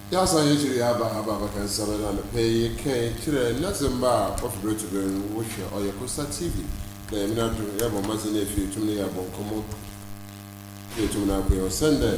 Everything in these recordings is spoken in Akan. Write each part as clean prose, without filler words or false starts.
Yɛasan hɛn ekyir yɛaba aba abɛka nsɛm na anɔpa yi yɛkɛe kyerɛ Nadzemba a ɔfi ber to ber no wohwɛ ɔyɛ Costa TV na Nyame n'adom yɛbɔ mbɔdzen na efir etum na yɛabɔ nkɔmbɔ na etum na akɔ yɛ osiandɛ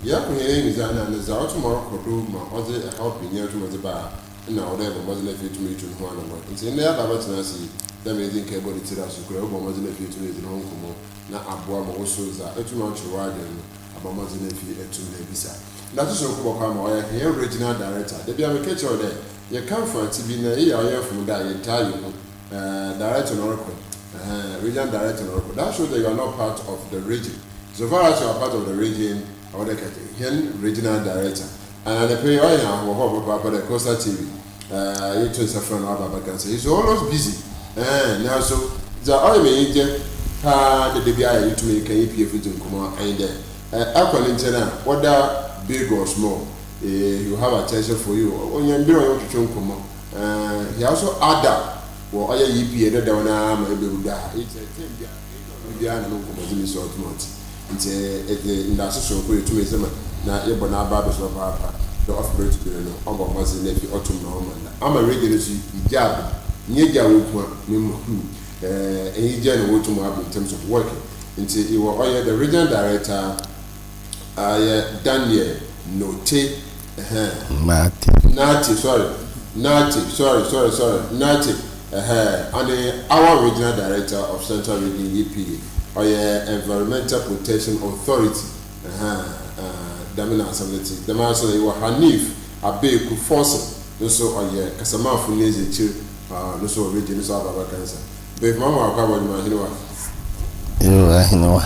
yɛkɔ hɛn enyim dze ana ne dza ɔtum ɔrokɔ do ma ɔdze haw pii nyinaa tum ɔdze ba a nna ɔwɔ dɛ yɛbɔ mbɔdzen na efir etum etu no ho anamɔn. Ntsi ndɛ yɛaba abɛtsena ase yi dɛ ma yedzi nkan bɔ ne tsir aso koraa yɛbɔbɔ mbɔdzen na efir etum edzi no ho nkɔmbɔ na aboa ma wo so dza etum akyerɛ w'adwen no abɔ mbɔdzen efi etum na ebisa. Ndato soronko bɔkɔ ama ɔyɛ hɛn Regional Director. Da biara mekã kyerɛ wo dɛ, yɛkã Mfantse bi na eyɛ a ɔyɛ mfom dɛ a yɛnntaa yɛ hu. Eh, Director na ɔrokɔ yi. Eh, Regional Director na ɔrokɔ. That shows that you are not part of the region. So far as you are part of the region, ɔwɔ dɛ kɛkɛ hɛn Regional Director. And anapa yi ɔyɛ hɛn ahoɔhɔ papaapa dɛ Coastal TV eh, yeto nsa frɛ no ɔaba abɛka nsɛm. He's always busy. Eh, naaso dza ɔyɛ me enyigye paa dɛ da biara yɛtum kã nye PF dzi nkɔmbɔ nye dɛ, eh, akɔ ne nkyɛn a, whether big or small, eh, he will have attention for you. Onya mber a ɔnye wo twetwe nkɔmbɔ. Eh, he also add up wɔ ɔyɛ EPA dadaw no ara ma ebewu da a. Iyi kyerɛ term biara, biribi biara na no nkɔmbɔdzi no si ɔtoma ɔtse. Ntsi edze ndaase soronko yetum dze ma na yɛbɔ n'aba do so papaapa dɛ ɔfi ber to ber no ɔbɔ mbɔdzen na efi ɔtom na ɔma nda. Ama radio no so igyaa do, nnyɛ gya a wokua na mbom enyigye na wotum aba in terms of working. Ntsi ewɔ ɔyɛ the regional director ɔyɛ Daniel Note ɛhɛn. Nate. Nate sorry Nate sorry sorry sorry Nate ɛhɛn ɔne our regional director of Central Region EPA ɔyɛ Environmental Protection Authority ɛhɛn ɛɛ dɛm na asɛm no tse. Dɛm ara so na yɛwɔ Hanif Abeeku Forson no so ɔyɛ kasamafo n'edzi ekyir no so wɔ region no so aba abɛka nsa. Mpanyimfo ma mo akɔ abɔdwema ahenewa. Yo, ahenewa.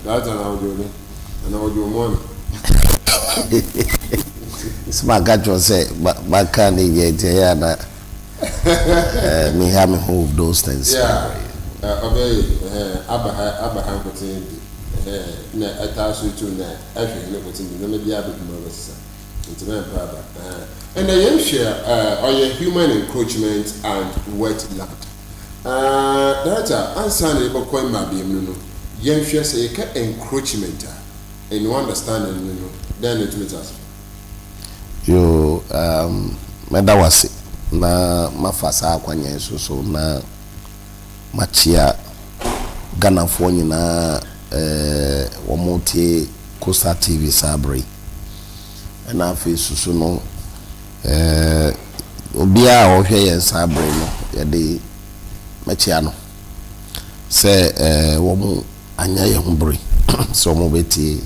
Director na wogye wo ne anaa wogye wo mɔne. Sɛ maka kyerɛ sɛ maka ne yɛ nti ɛyɛ ana meha me ho with those things. Yeah, ɔbɛyɛ aba ha nkotsee bi na ɛtaa so etum na ɛhwɛ ne nkotsee bi nneɛma bi abɛdum abɛsesa nti mɛmpa aba. Ɛnna yɛnhwɛ ɔyɛ human encroachment and wetland. Director, ansa na yɛbɛkɔ mmaabea mu no, yɛnhwɛ sɛ yɛka encroachment a, in one understanding no, dɛn na ɛtumi te ase? Yo, mɛda wase na mafa saa akwanya yi so na makyia Ghanafoɔ nyinaa wɔn tie Coastal TV saa bere. Ɛna afei soso no obiara a ɔhwɛ yɛn saa bere no, yɛde mɛkyia no sɛ wɔn anya yɛn ho bere sɛ wɔn bɛtie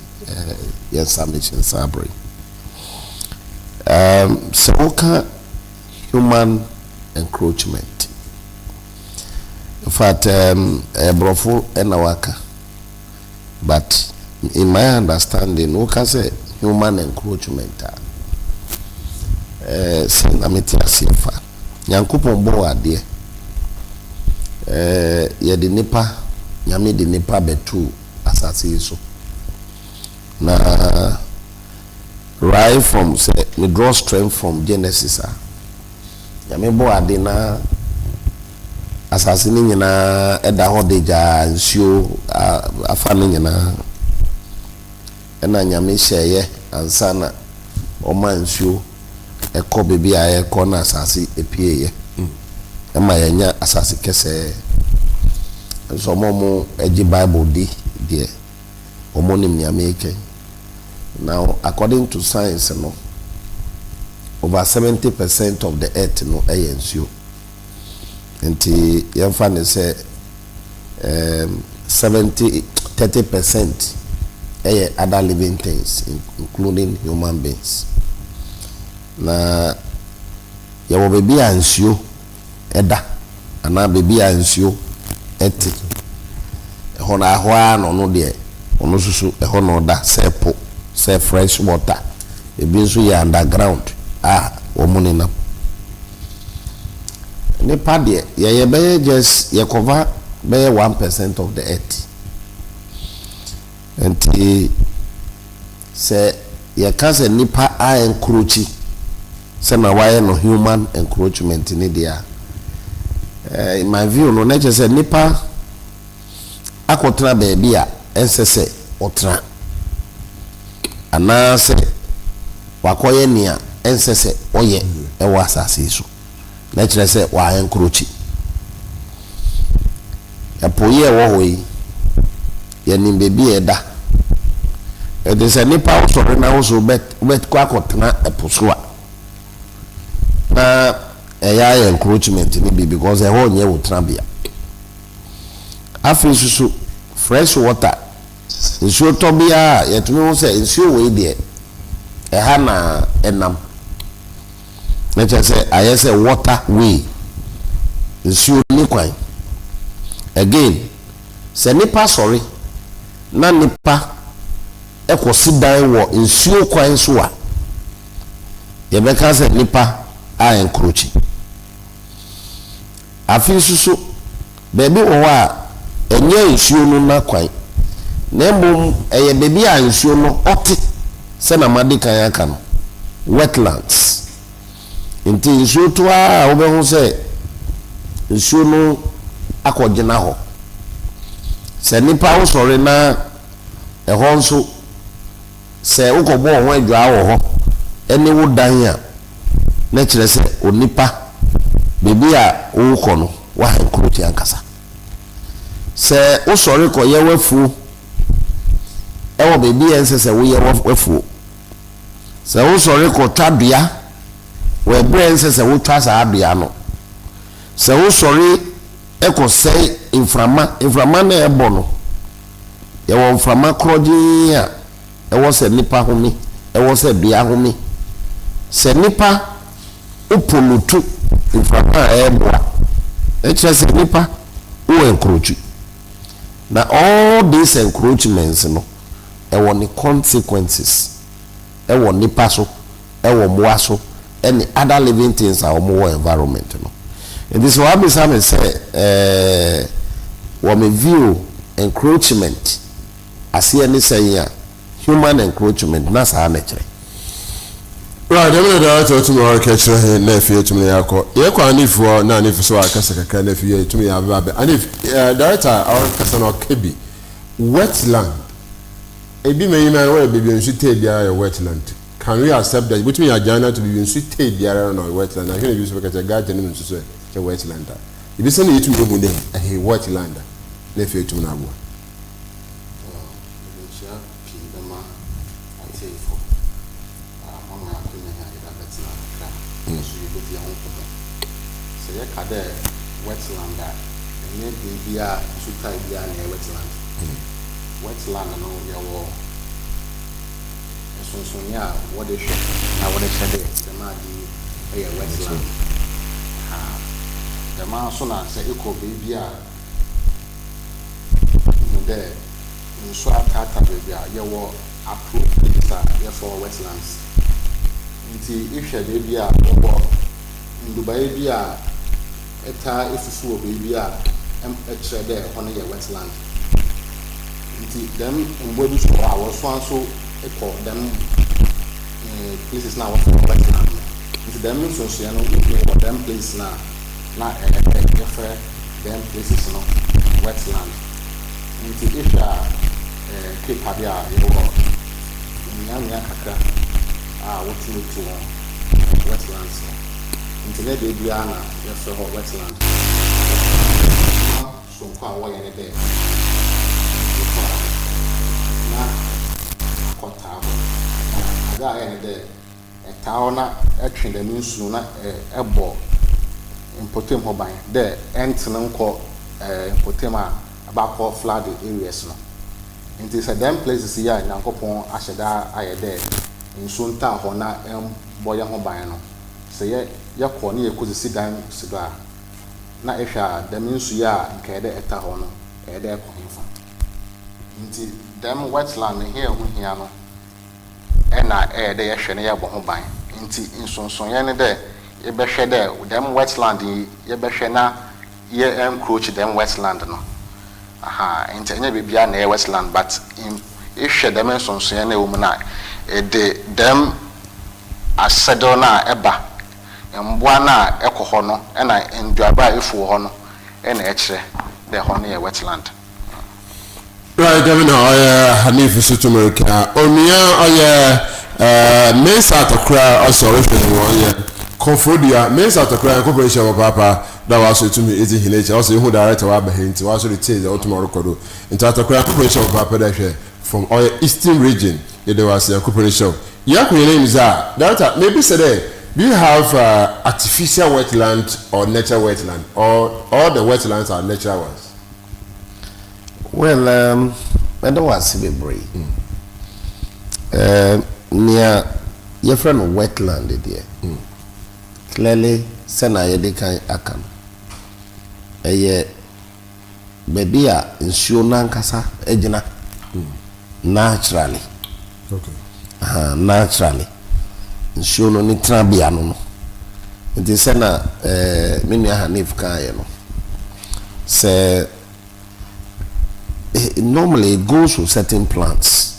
yɛn submission saa bere. Sɛ woka human encroachment, in fact, ɛborɔfo ɛna waka, but in my understanding, woka sɛ human encroachment a, sɛ na mete aseɛ fa Nyankopɔn bɔɔ adeɛ, yɛde nipa, Nyame de nipa bɛto asase yi so na right from sɛ me draw strength from Genesis a, Nyame bɔɔ ade na asase no nyinaa ɛda hɔ de gyaa nsuo afa no nyinaa. Ɛna Nyame hyɛeɛ ansa na ɔma nsuo ɛkɔ baabi a ɛkɔ na asase epieeɛ ɛma yɛnya asase kɛsɛɛ. Nso ɔmo a ɔmo agye Bible di deɛ, ɔmo nim nea meeka. Now, according to science no, over 70% of the earth no ɛyɛ nsuo. Nti yɛmfa ne sɛ 70 30% ɛyɛ other living things, including human beings. Na yɛwɔ baabi a nsuo ɛda anaa baabi a nsuo ɛte ɛhɔ na ahɔ ara na ɔno deɛ ɔno nso so ɛhɔ na ɔda, sɛ po, sɛ fresh water, ebi nso yɛ underground a wɔn nenam. Nipa deɛ, yɛyɛ bɛyɛ just yɛ cover bɛyɛ 1% of the earth. Nti sɛ yɛka sɛ nipa a encroach, sɛ na wayɛ no human encroachment ne deɛ a, in my view no, na kyerɛ sɛ nipa akɔtena baabi a ɛnsɛ sɛ ɔtena anaasɛ wakɔyɛ nea. ɛnsɛ sɛ ɔyɛ wɔ asase yi so, na kyerɛ sɛ wɔaɛnkrokyi. Ɛpo yi a ɛwɔ hɔ yi, yɛnim baabi a ɛda. Ɛnti sɛ nnipa wosɔre na wo so wobɛkɔ akɔtena ɛpo so a, na ɛyɛ ayɛ encroachment no bi because ɛhɔ nyɛ wo tenabea. Afei nso so fresh water, nsuo tɔ biara a yɛtumi hu sɛ nsuo wei deɛ ɛha na ɛnam. Na kyerɛ sɛ ayɛ sɛ water way, nsuo ne kwan. Again, sɛ nipa sɔre na nipa kɔsi dan wɔ nsuo kwan so a, yɛbɛka sɛ nipa a encroachi. Afei nso so, baabi wɔ hɔ a ɛnyɛ nsuo no na kwan, na mmom ɛyɛ baabi a nsuo no ɔte sɛ na madi kan aka no, wetlands. Nti nsuo to ara a wobɛhu sɛ nsuo no akɔgyina hɔ. Sɛ nipa wosɔre na ɛhɔ nso sɛ wokɔbɔ wo ho adwaa wɔ hɔ ne wo dan a, na kyerɛ sɛ onipa, baabi a worekɔ no, woahenkorote ankasa. Sɛ wosɔre kɔyɛ w'afuo wɔ baabi a ɛnsɛ sɛ woyɛ w'afuo, sɛ wosɔre kɔtwa dua wɔ ɛberɛ a ɛnsɛ sɛ wotwa saa dua no, sɛ wosɔre kɔsɛe mframa, mframa no a ɛbɔ no, yɛwɔ mframa korɔgyee a ɛwɔ sɛ nnipa home, ɛwɔ sɛ dua home. Sɛ nnipa pollute mframa a ɛrebɔ a, ɛkyerɛ sɛ nnipa wɔ encroach. Na all these encroachments no, ɛwɔ ne consequences ɛwɔ nnipa so, ɛwɔ mmoa so, ɛne other living things a wɔwɔ environment no. Nti sɛ wabisa me sɛ ɛɛ wɔ me view encroachment aseɛ ne sɛn a, human encroachment na saa na ɛkyerɛ. Right, dɛm na director otumi ɔreka kyerɛ hɛn na afei yɛtumi na yɛakɔ. Yɛkɔ Anif hɔ na Anif so akasa kakra na afei yɛtumi yɛabeba abɛ. Anif, eh, director a ɔrekasa no ɔka bi. Wetland. Ebi ma yi ma wɔyɛ baabi a nsu tɛɛ biara yɛ wetland. Can we accept that? Yɛbɛtumi yɛagyan no ato baabi a nsu tɛɛ biara no na ɔyɛ wetland. Na hwɛ na ebi nso bɛka kyerɛ gutter no mu nsu so yɛ wetland a. Ebi sɛ na yɛtumi ehu dɛ ɛyɛ wetland a na afei yɛtumi na aboa. Mede nkyia pii bɛma atiefo a wɔama yɛn akwanya yi a yɛde abɛtsena kakra na so yebedzi hɛn ho nkɔmbɔ. Sɛ yɛka dɛ wetland a, nnyɛ beebi a nsu tae biara na ɔyɛ wetland. Wetland no yɛwɔ nsonsonee a wɔdze hwɛ na wɔdze kyerɛ dɛ dɛm adze yi yɛ wetland. Dɛmara so na sɛ ekɔ beebi a Ihu dɛ nsu ataataa beebi a yɛwɔ approved places a yɛfrɛ hɔ wetlands. Ntsi ehwɛ beebi a wɔwɔ ndubaa bi a ɛtaa efufu wɔ beebi a kyerɛ dɛ hɔ no yɛ wetland. Ntsi dɛm mbowa bi so wɔ hɔ a wɔsoa so kɔ dɛm places no a wɔfrɛ no wetland no. Ntsi dɛm nsonsoɛ no ihu wɔ dɛm places no a na ɛyɛ dɛ yɛfrɛ dɛm places no wetland. Ntsi ehwɛ a Cape ha de a yɛwɔ mbeambea kakra a wotumi tu hɔn wetlands no. Ntsi nnyɛ beebiara na yɛfrɛ hɔ wetland. Edwuma soronko a wɔyɛ nye dɛ ekɔ a na akɔtaa hɔ. Na adze a ɔyɛ nye dɛ Ɛtaa hɔ na ɛtwe dɛm nsu no na ɛbɔ mpɔtam hɔ ban dɛ ɛnntsen nnkɔ mpɔtam a ɛbakɔ flood areas no. Ntsi sɛ dɛm places yi a Nyankopɔn ahyɛ da ayɛ dɛ nsu ntaa hɔ na ɛmbɔ hɛnho ban no, sɛ yɛ yɛkɔ na yekosisi dan si do a, na ehwɛ a dɛm nsu yi a nka ɛyɛ dɛ ɛtaa hɔ no, ɛyɛ dɛ ɛkɔ henfa? Ntsi dɛm wetland no hɛn ho hia no na ɛyɛ dɛ yɛhwɛ na yɛbɔ ho ban. Ntsi nsonsonyɛ nye dɛ yɛbɛhwɛ dɛ dɛm wetland yi yɛbɛhwɛ na yɛ encroach dɛm wetland no. Aha, ntsi nnyɛ beebiara na ɛyɛ wetland but ehwɛ dɛm nsonsonyɛ no a ɔwɔ mu no a, ede dɛm asɛdzew no a ɛba, mbowa no a ɛkɔ hɔ no na nduaba a efuw wɔ hɔ no na ɛkyerɛ dɛ hɔ no yɛ wetland. Right, dɛm na ɔyɛ Hanif so tum reka. Onua ɔyɛ Ɛɛ Mensah Atakora ɔsɛ ɔrehwɛ no wɔ ɔyɛ Kɔnfɔdua Mensah Atakora Nyankopɔn nhyira wo papaapa da w'aso etumi edzi hɛn ekyir ɔsɛ ehu director w'aba ha ntsi w'aso retsie dza otum ɔrokɔ do ntsi Atakora Nyankopɔn nhyira wo papaapa dɛ hwɛ from ɔyɛ Eastern region yɛda wo ase Nyankopɔn nhyira wo Yɛkɔ hɛn enyim dze a director mebisa dɛ do you have artificial wetland or natural wetland or all the wetlands are natural ones? Well, um, mɛda wo ase bebree. Um, nea yɛfrɛ no wetland deɛ, clearly sɛnea yɛde kan aka no, ɛyɛ baabi a nsuo no ankasa gyina naturally. Aha, naturally. Nsuo no ne tenabea no no. Nti sɛna eh, me nua Hanif kaeɛ no, sɛ normally it goes with certain plants.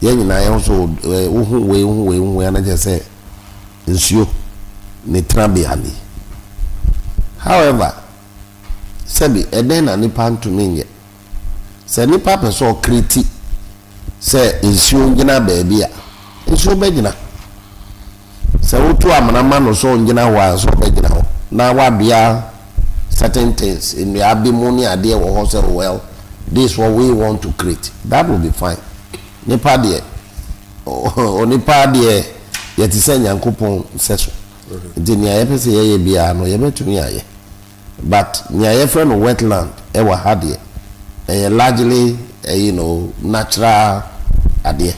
Yɛn nyinaa yɛn nso wohu wei, wohu wei, wohu wei, ana kyerɛ sɛ nsuo ne tenabea ni. However, sɛbi ɛdɛn na nipa ntumi nyɛ? Sɛ nipa pɛ sɛ ɔcreate sɛ nsuo gyina baabi a, nsuo bɛgyina. Sɛ wotu amena ma no sɛ ɔngyina hɔ a, sɛ ɔbɛgyina hɔ na wadua certain things, nnua bi mu ne adeɛ wɔ hɔ sɛ, well, this is what we want to create, that will be fine. Nipa deɛ, onipa deɛ, yɛte sɛ Nyankopɔn sɛ so, nti nea yɛpɛ sɛ yɛyɛ biara no yɛbɛtumi ayɛ. But nea yɛfrɛ no wetland ɛwɔ ha deɛ, ɛyɛ largely natural adeɛ.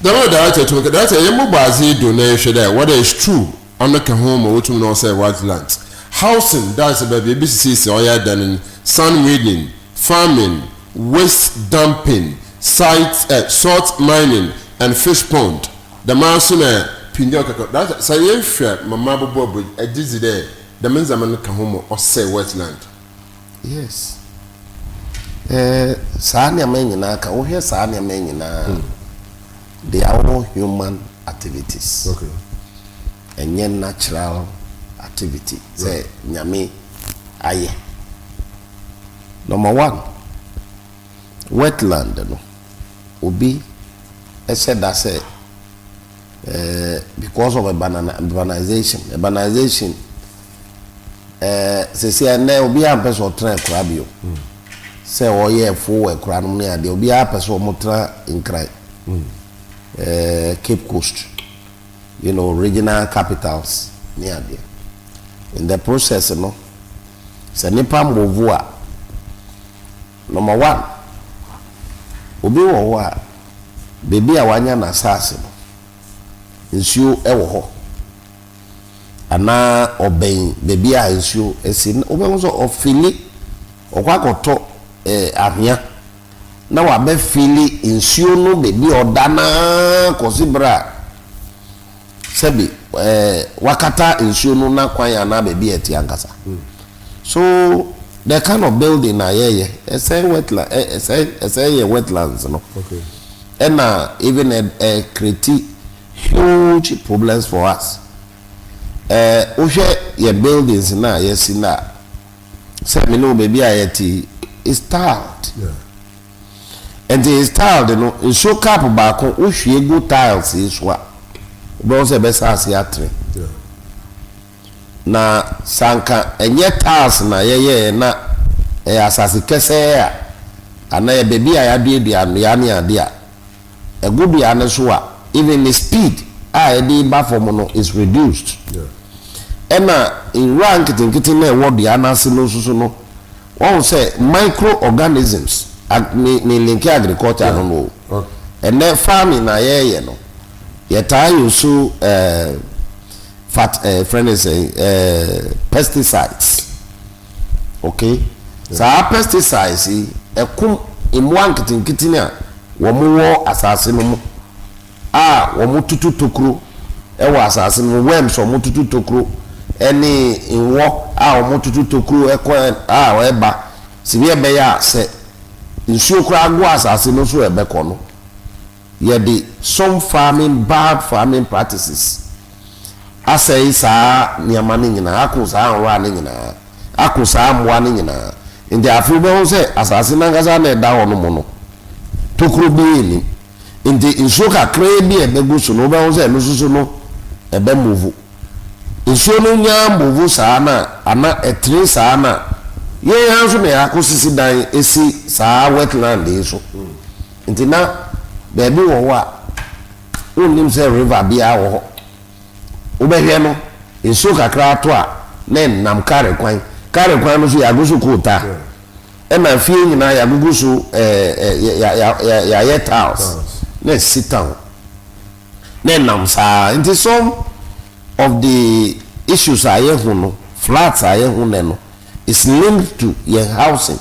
Dɛm director tumi director yɛn mo bɔ adze do na yɛhwɛ dɛ whether it's true ɔno ka ho ma wotum na ɔsɛ wetland housing, that's baabi ebi sisi ɔyɛ dan no, sand mining, farming, waste dumping site, salt mining and fish pond. Dɛm ara na pinja ɔkaka director sɛ yɛhwɛ mama abobɔ bɔ ɛgye dzi dɛ dɛm ndzɛmba no ka ho ma ɔsɛ wetland. Yes, saa nneɛma yi nyinaa ka. Wohwɛ saa nneɛma yi nyinaa, they are all human activities. Ɛnyɛ natural activity sɛ Nyame ayɛ. Number one, wetland no, obi ɛhyɛ da sɛ because of urbanization, sisi ɛnɛ obiara mpɛ sɛ ɔtena akura bio sɛ ɔyɛ ɛfo wɔ akura no mu ne adeɛ. Obiara pɛ sɛ ɔmo tena Nkran, Cape Coast, regional capitals ne adeɛ. In the process no, sɛ nipa move a, number one, obi wɔ hɔ a beebi a wanya n'asase no, nsuo wɔ hɔ anaa ɔbɛn beebi a nsuo si, wobɛhu sɛ ɔfill, ɔkɔ akɔtɔ ahwea na wabɛfill nsuo no beebi a ɔda naa kɔsi berɛ a sɛbi wakata nsuo no na kwan anaa beebi a ɛte ankasa. So the kind of building na yɛyɛ ɛsɛ wetland, ɛsɛ yɛ wetlands no. Ɛna even ɛ create huge problems for us. Wohwɛ yɛ buildings na yɛsi na sɛ me ne wo baabi a yɛte is tiled. Nti is tiled no, nsuo cup baako wohwie gu tiles yi so a, wobɛhu sɛ ɛbɛsa ase atene. Na sanka ɛnyɛ tiles na yɛyɛɛ na ɛyɛ asase kɛsɛɛ a anaa yɛ baabi a yɛaduadua nnua ne ade a ɛgu dua no so a, even the speed a yɛde ba fam no is reduced. Ɛna nwura nketenkete na ɛwɔ dua no ase no nso so no, wɔn sɛ microorganisms me link agriculture no. Ɛnɛ farming na yɛyɛ no, yɛtaa use fat friend sɛ pesticides. Okay, saa pesticides yi ɛkum mmoa nketenkete a wɔn wɔ asase no mu a wɔn tutu tokuro ɛwɔ asase no mu, worms a wɔn tutu tokuro ɛne nwɔ a wɔn tutu tokuro ɛkɔ a ɛba sibi ɛbɛyɛ a sɛ nsuo koraa gu asase no so ɛbɛkɔ no. Yɛde some farming, bad farming practices asɛe saa nneɛma no nyinaa, ako saa nwura no nyinaa, ako saa mmoa no nyinaa. Nti afei wobɛhu sɛ asase nankasa na ɛda hɔ no mu no, tokuro bi nnim. Nti nsuo kakraa bi a ɛbɛgu so no, wobɛhu sɛ ɛno nso so no ɛbɛ move. Nsuo no nya move saa no a, ana ɛtene saa no a, yɛn ara nso na yɛakɔsisi dan si saa wetland yi so. Nti na baabi wɔ hɔ a, wonnim sɛ river biara wɔ hɔ. Wobɛhwɛ no, nsuo kakra atɔ a, na ɛnam kare kwan. Kare kwan no nso yɛago so kootaa. Ɛna fie nyinaa yɛagugu so ɛɛ yɛayɛ tiles na ɛsi town na ɛnam saa. Nti some of the issues a yɛhu no, floods a yɛhu nnɛ no, is linked to yɛn housing,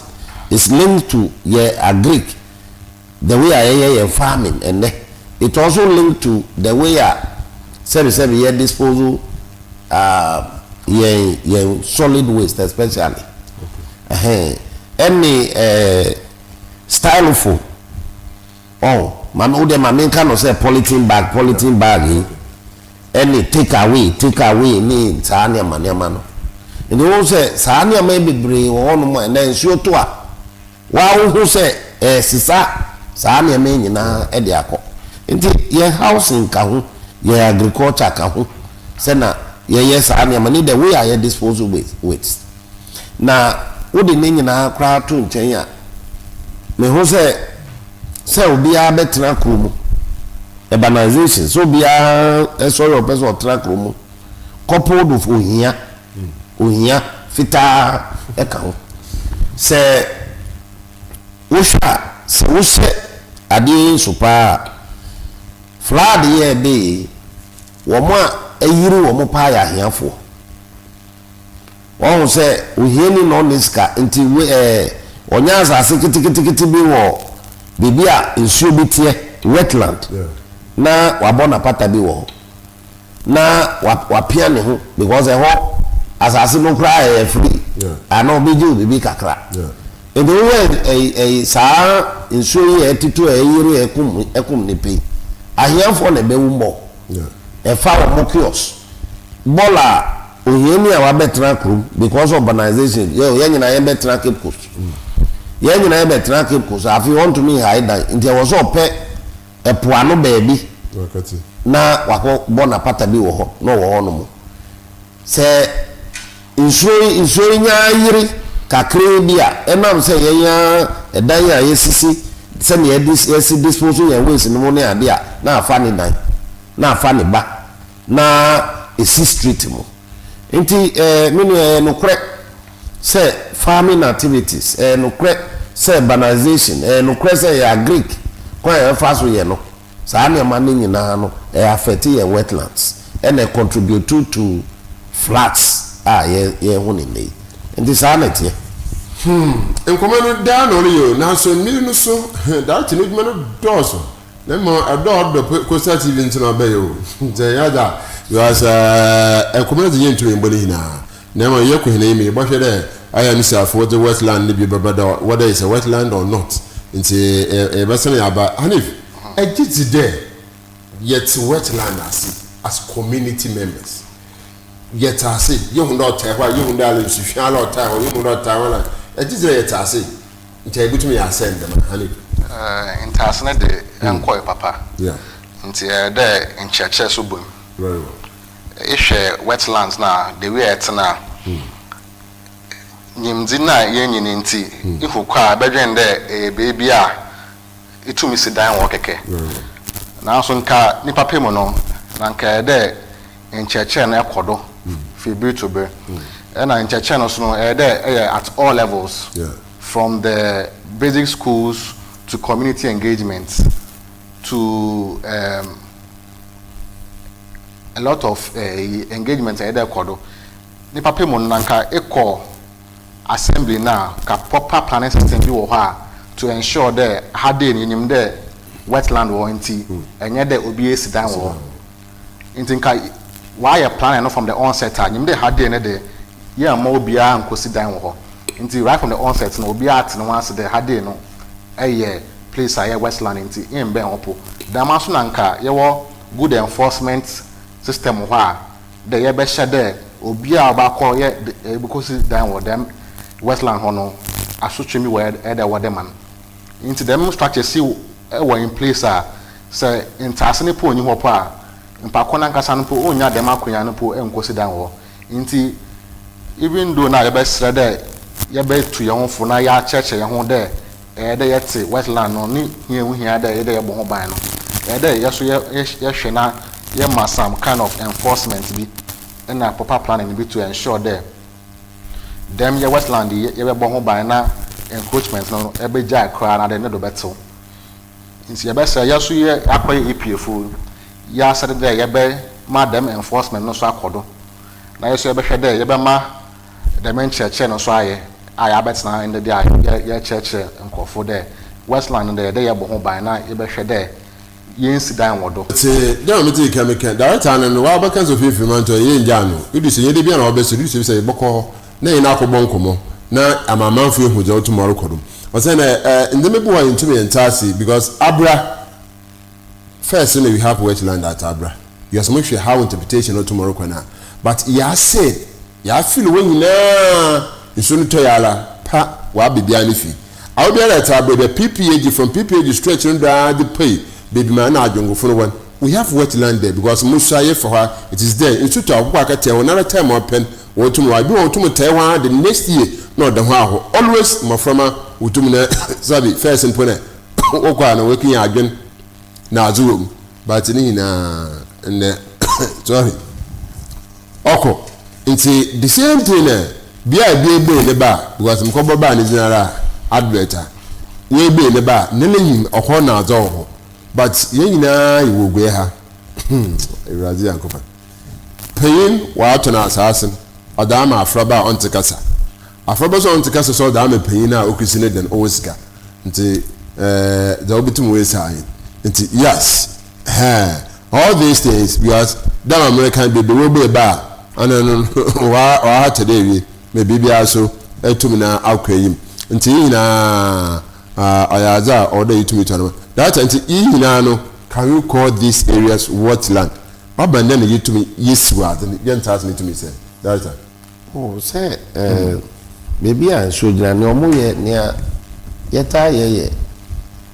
is linked to yɛn agric, the way a yɛyɛ yɛn farming ɛnnɛ. It also linked to the way a sɛbisɛbi yɛ dispose yɛn solid waste especially. Ɛhɛn, ɛne styrofoam. Oh, maame wo deɛ maame nka no sɛ polythene bag yi ɛne take away ne saa nneɛma nneɛma no. Nti wɔn sɛ saa nneɛma yi bebree wɔ hɔnom a ɛnɛ nsuo to a, wɔahoho sɛ ɛsesa saa nneɛma yi nyinaa ɛde akɔ. Nti yɛn housing ka ho, yɛn agriculture ka ho, sɛna yɛyɛ saa nneɛma ne the way a yɛ dispose waste. Na wode ne nyinaa koraa to nkyɛn a, mehu sɛ obiara bɛtena kuro mu, urbanization, sɛ obiara ɛsɔre ɔpɛ sɛ ɔtena kuro mu, coupled with ohia fitaa ɛka ho. Sɛ wohwɛ a, sɛ wohyɛ adeɛ yi nso paa a, flood yɛ ɛbɛ yi, wɔn a ayiri wɔn paa yɛ ahiafoɔ. Wɔn sɛ ohiani na ɔne sika nti we ɔnyɛ asase ketekete bi wɔ beebi a nsuo bi teɛ, wetland, na wabɔ n'apata bi wɔ hɔ na wapia ne ho because ɛhɔ asase no koraa ɛyɛ free ana ɔbɛgye wo biribi kakra. Nti wohwɛ ɛyi ɛyi saa nsuo yi a ɛtutu a ɛyere ɛkum nipa yi, ahiafoɔ na ɛbɛwu mbɔ. Ɛfa wɔn kiosk bɔɔl a ohiani a wabɛtena kurom because urbanization yɛ yɛn nyinaa yɛn bɛtena Cape Coast, yɛn nyinaa yɛn bɛtena Cape Coast. Afei wɔntumi nhae dan nti ɛwɔ sɛ ɔpɛ ɛpo ano baabi na wakɔ bɔ n'apata bi wɔ hɔ na ɔwɔ hɔ nom. Sɛ nsuo yi nyaa yiri kakraa bi a, ɛnam sɛ yɛn ya ɛdan a yɛsisi sɛnea yɛde yɛsi dispose yɛn waste no mu ne adeɛ a, na afa ne dan na afa ne ba na esi street mu. Nti me nua, ɛyɛ nokorɛ sɛ farming activities, ɛyɛ nokorɛ sɛ urbanization, ɛyɛ nokorɛ sɛ ɛyɛ agric kwan a yɛfa so yɛ no, saa nneɛma no nyinaa no ɛyɛ affect yɛn wetlands ɛna contribute to floods a yɛ yɛn ho ne nne yi. Nti saa na ɛteɛ. Nkɔmɔ no daa na ɔreyɛ o, nanso mmiri no so daakye no adwuma no dɔɔso na mmom ɛdɔ ɔdɔ Coastal TV nti na ɔbɛyɛ o. Nti ɛyɛ adza because nkɔmɔ no dze yɛntumi mbɔ ne nyinaa, na mmom yɛkɔ hɛn enyim, yɛbɔhwɛ dɛ ayɛ misiafo wɔdze wetland no bi bɛba dɛ whether it's a wetland or not. Nti yɛbɛsan yɛaba. Hanif, ɛgye dzi dɛ yɛte wetland ase as community members, yɛte ase, yɛhu dɛ ɔtae hɔ a, yɛhu dɛ ala nsuhwɛ ala ɔtae hɔ, yɛhu dɛ ɔtae hɔ na ɛgye dzi dɛ yɛte ase nti yɛbɛtumi yɛ asɛn dɛm, Hanif? Ntaase no de nkɔɛ papa. Nti ɛyɛ dɛ nkyerɛkyerɛ so bom. Very well. Ehwɛ wetlands na the way a ɛte na nyimdzi na yɛnyi nti ihu kɔ a, ɛbɛdwen dɛ ɛyɛ beebi a etumi si dan wɔ kɛkɛ. Very well. Nanso nka nipa pɛ mu no na nka ɛyɛ dɛ nkyerɛkyerɛ no ɛkɔ do firi bere to bere, ɛna nkyerɛkyerɛ no so no ɛyɛ dɛ ɛyɛ at all levels, from the basic schools to community engagement to a lot of engagement ɛyɛ dɛ ɛkɔ do. Nipa pɛ mu no na nka ekɔ assembly na ka proper planning system bi wɔ hɔ a to ensure dɛ ha de no yɛnim dɛ wetland wɔ hɔ, nti ɛnyɛ dɛ obi esi dan wɔ hɔ. Nti nka wayɛ planning no from the onset a nyim dɛ ha de no de yɛn mma obiara nkosi dan wɔ hɔ. Nti right from the onset no, obiara ate ne ho ase dɛ ha de no ɛyɛ place a ɛyɛ wetland, nti mbɛn hɔ po. Dɛm aso na nka yɛwɔ good enforcement system wɔ hɔ a dɛ yɛbɛhyɛ dɛ obiara a ɔbɛakɔ yɛ ɛbɛkɔsi dan wɔ dɛm wetland hɔ no, asotwe bi wɔ ɛdɛ wɔde ma no. Nti dɛm structure si ɛwɔ in place a. Sɛ ntsease no po nnyi hɔ po a, nyimpa kor nankasa no po onnya dɛm akwanya no po nnkosi dan wɔ hɔ. Ntsi even though na yɛbɛserɛ dɛ yɛbɛtu hɛnho fo na yɛakyerɛkyerɛ hɛnho dɛ ɛyɛ dɛ yɛtse wetland no ne hia ho hia dɛ ɛyɛ dɛ yɛbɔ ho ban no, ɛyɛ dɛ yɛ so yɛhwɛ na yɛma some kind of enforcement bi na proper planning bi to ensure dɛ dɛm yɛ wetland yi yɛbɛbɔ ho ban na encroachment no ɛbɛgyae koraa na dɛ ne do bɛtsew. Ntsi yɛbɛserɛ yɛ so yɛ akɔyɛ EPA fo yi yɛ asɛdze dɛ yɛbɛma dɛm enforcement no so akɔ do na yɛ so yɛbɛhwɛ dɛ yɛbɛma dɛm nkyerɛkyerɛ no so ayɛ a yɛabɛtsena ha ndɛ de a yɛrekyerɛkyerɛ nkorɔfo dɛ wetland no dɛ yɛdɛ yɛbɔ ho ban na yɛbɛhwɛ dɛ yɛnsi dan wɔ do. Tse dɛ ma medzii kan mekã, director no no ɔabɛka dza ofimfir mantɔ yi, yenngyaa no. Idu sɛ nnyɛ da biara na ɔbɛsɔ, idu sɛ bi sɛ yɛbɔkɔ hɔ na yɛnye no akɔbɔ nkɔmbɔ na ama amamfo ehu dza otum ɔrokɔ do. Osiandɛ eh, ndzɛmba bi wɔ hɔ a yenntum yɛnntse ase because abra first no we have wetland at abra because mohwɛ how interpretation no tum ɔrokɔ no a, but yɛasɛɛ Yɛafeel hɔ nyinaa nsuo no tɔe ara pa w'aba biara ne fie. Awo biara ɛtaa baabi a PPAG from PPAG stretch no do ara de pue baabi ma na adwonkofo no wɔ no. We have wet land there because mo sua yɛ fɛ hɔ a it is there nsu tɔ a wɔkɔ akɛtɛɛ hɔ nara time a wɔpɛ no wɔtum wɔ ebi wɔ hɔ wɔtum tɛɛ hɔ ara the next year na ɔda hɔ ahɔ always mmɔframma wɔtum na sabi first mpo na wɔkɔ a na wɔakinya adwen na adze wɔ mu but ne nyinaa ndɛ sorry. Ɔkɔ. Ntsi the same thing na bea a bi ebue ne ba a, because mokɔbɔ baa ne dzin ara a, advert a, woebue ne ba a, ne ne nyim ɔhɔ na adze wɔ hɔ. But hɛn nyina yɛwɔ Oguee ha. Hmm, Ewuradze Nyankopɔn. Panyin ɔatɔn asaase no, ɔdze ama afraba a ɔnntse kasa. Afraba so a ɔnntse kasa so ɔdze ama panyin a okesi ne dan, ɔwɔ sika. Ntsi eh, dza obotum oesi anyen. Ntsi yes. Hɛn, all these things because dɛ ma mereka yi, beebi wo ba a, ana no ɔahata dɛ ewie, ma biribiara so etum na akɔ enyim. Ntsi iyi nyina ɔyɛ adze a ɔwɔ dɛ yetum tu anamɔn. Data ntsi iyi nyina no, can we call these areas wetland? Ɔba ndɛ na yetum yesiw adze no, yɛnntse ase na yetum sɛ. Data. Oh, sɛ eh, baabi a nsuo gyina, nea wɔyɛ, nea yɛtaa yɛ yɛ,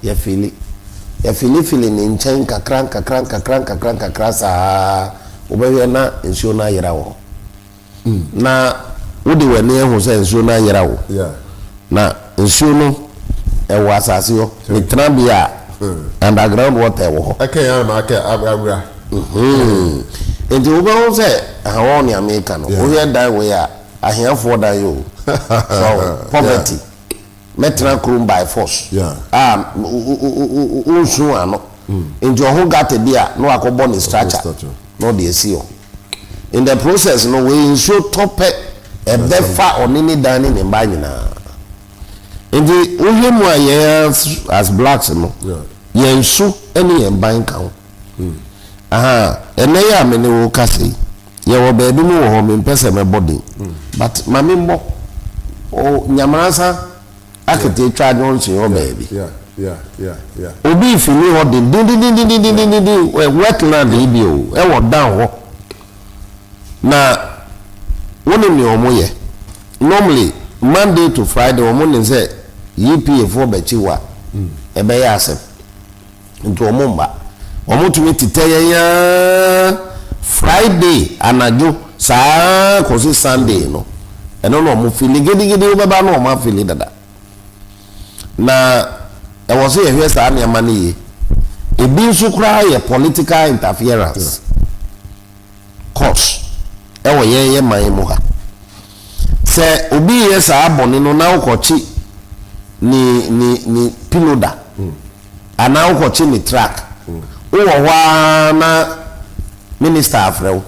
yɛfili. Yɛfilifili ne nkyɛn nkakra nkakra nkakra nkakra nkakra saa, wobɛhwɛ na nsuo no ayera wɔ hɔ. Na wode w'ani ahu sɛ nsuo no ayera o. Na nsuo no, ɛwɔ asase hɔ. Ne tenabea a, underground water wɔ hɔ. Ɛka yɛn ara ma aka awura. Mhmm nti wobɛhu sɛ aha wɔn nea meka no wohwɛ dan wei a ahiafoɔ dan yi o so poverty mɛtena kurom by force a wonsu ano nti ɔho gutter bi a na wakɔbɔ ne structure na ɔde asi hɔ in the process no wei nsuo tɔ pɛ ɛbɛfa ɔne ne dan ne ne mma nyinaa. Nti wohwɛ mu a yɛn as blacks no yɛn su ne yɛn ban ka ho. Ahaa ɛnɛ yi a me ne wo kasa yi yɛwɔ baabi mu wɔ hɔ mempɛ sɛ mɛbɔ din but ma memmɔ o Nyameransa Aketeetwa Johnson hɔ baabi. Obi fili hɔ dendendendendendenden wetland yi bi o ɛwɔ down hɔ. Na wonim nea wɔn yɛ? Normally Monday to Friday wɔn nim sɛ EPA foɔ bɛkye wo a, ɛbɛyɛ asɛm. Nti wɔn mma. Wɔn tumi tetɛ yɛn ara Friday anadwo saa kɔsi Sunday no. Ɛno na wɔn fili gidigidi wobɛba na wɔn afili dada. Na ɛwɔ sɛ yɛhwɛ saa nneɛma no yie. Ebi nso koraa yɛ political interference cause ɛwɔ yɛn yɛ man mu ha. Sɛ obi yɛ saa bɔne no na wokɔkye ne ne ne piloda anaa wokɔkye ne truck, wowɔ hɔ ara na minister afrɛ wo,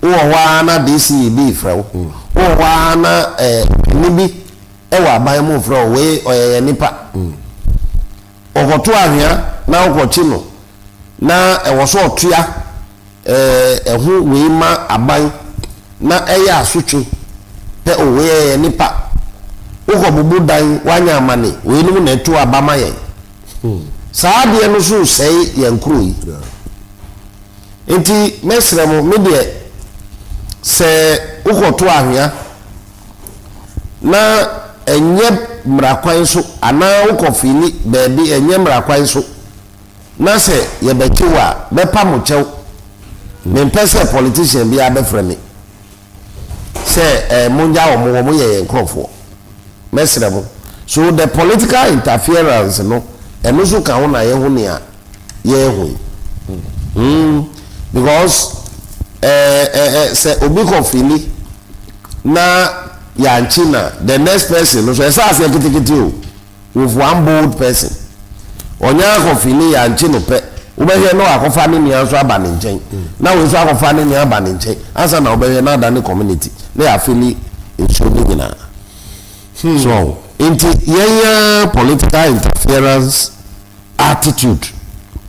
wowɔ hɔ ara na DCE bi refrɛ wo, wowɔ hɔ ara na ɛɛ panin bi wɔ aban mu frɛ wo, wei ɔyɛ yɛn nipa. Ɔkɔto ahwea na wokɔkye no na ɛwɔ sɛ ɔtua ɛho wei ma aban na ɛyɛ asotwe pɛ o, wei ɛyɛ yɛn nipa. Wokɔbubu dan, woanya amane, weinom na ɛto aba ma yɛn. Saa adeɛ no so resɛe yɛn kuro yi. Nti mɛsrɛ mo, me deɛ sɛ wokɔto ahwea na ɛnyɛ mmara kwan so anaa wokɔ fili baabi ɛnyɛ mmara kwan so. Na sɛ yɛbɛkye wo a, mɛpa mo kyɛw. Mempɛ sɛ politician biara bɛfrɛ me sɛ eh, mongyaa wɔn, wɔn yɛ yɛn nkorɔfoɔ. Mɛsrɛ mo. So the political interference no, ɛno nso ka ho na yɛho nea yɛreho yi? Hmm, because eh, eh, eh, sɛ obi kɔ fili na yɛankye na the next person no so ɛsɛ aseɛ ketekete o. With one bold person. Ɔnya akɔfe ne yɛankye no pɛ, wobɛhwɛ na wakɔfa ne nua nso aba ne nkyɛn, na wei nso akɔfa ne nua aba ne nkyɛn, ansa na wobɛhwɛ na adane community na yɛafili nsuo no nyinaa. So nti yɛn ara political interference attitude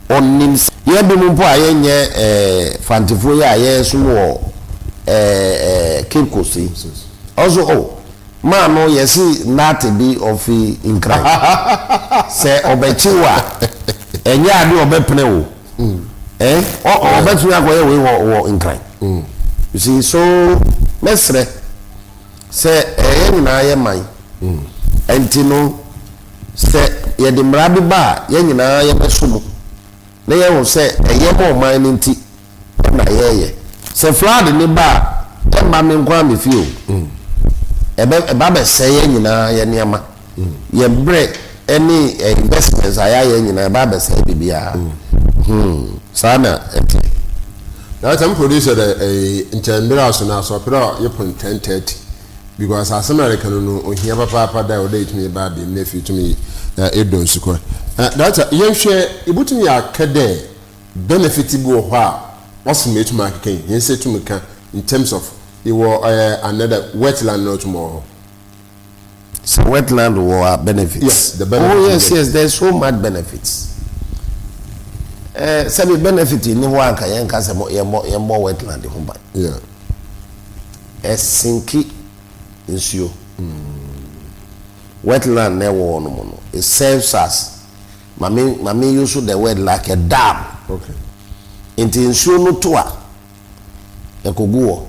ɔnim sɛ yɛn binom mpo a yɛnyɛ eh, Fantefoɔ yi a yɛsom wɔ eh, eh, Cape Coast yi, ɔso oh, Maa no yɛse nate bi ɔfi Nkran sɛ ɔbɛkye wo a ɛnyɛ ade ɔbɛpene wo eh ɔbɛtumi akɔyɛ wei wɔ wɔ Nkran you see so mɛsrɛ sɛ ɛyɛ nyinaa yɛ man ɛnti no sɛ yɛde mmara bi ba a yɛn nyinaa yɛbɛso mu na yɛhu sɛ ɛyɛ ma ɔman no nti na yɛyɛ. Sɛ flood no ba a, ɛmma me nko ara me fie o. Ɛbɛ ɛba bɛsɛe yɛn nyinaa yɛn nneɛma. Yɛn berɛ ne investments a yɛayɛ nyinaa ɛba abɛsɛe biribiara. Hmm, saa na ɛteɛ. That time producer dɛ ɛyi nkyɛn mber aso na aso ɔpɛ dɛ yɛpon 10:30 because asɛm a yɛreka no no ohia papaapa dɛ ɔdɛ yɛtumi ba abiem na afei yɛtumi edɔ nsukɔ. Director yɛnhwɛ yɛbɛtumi aka dɛ Benefit bi wɔ hɔ a ɔsen ma etum akeka yi, hɛn nsa tum ka in terms of ewɔ ɔyɛ another wetland na ɔtum wɔ hɔ. Sɛ wetland wɔ a benefits? Yes, the benefit. Oh yes, yes, there's so much benefits. Eh, sɛbi benefit nni hɔ a nka yɛnka sɛ yɛmmɔ yɛmmɔ wetland ho ban. Yeah. Ɛsinki nsuo. Wetland na ɛwɔ hɔ nom no, it serves as Ma me ma me use the word like a dam. Okay. Nti nsuo no to a, ɛkɔgu hɔ.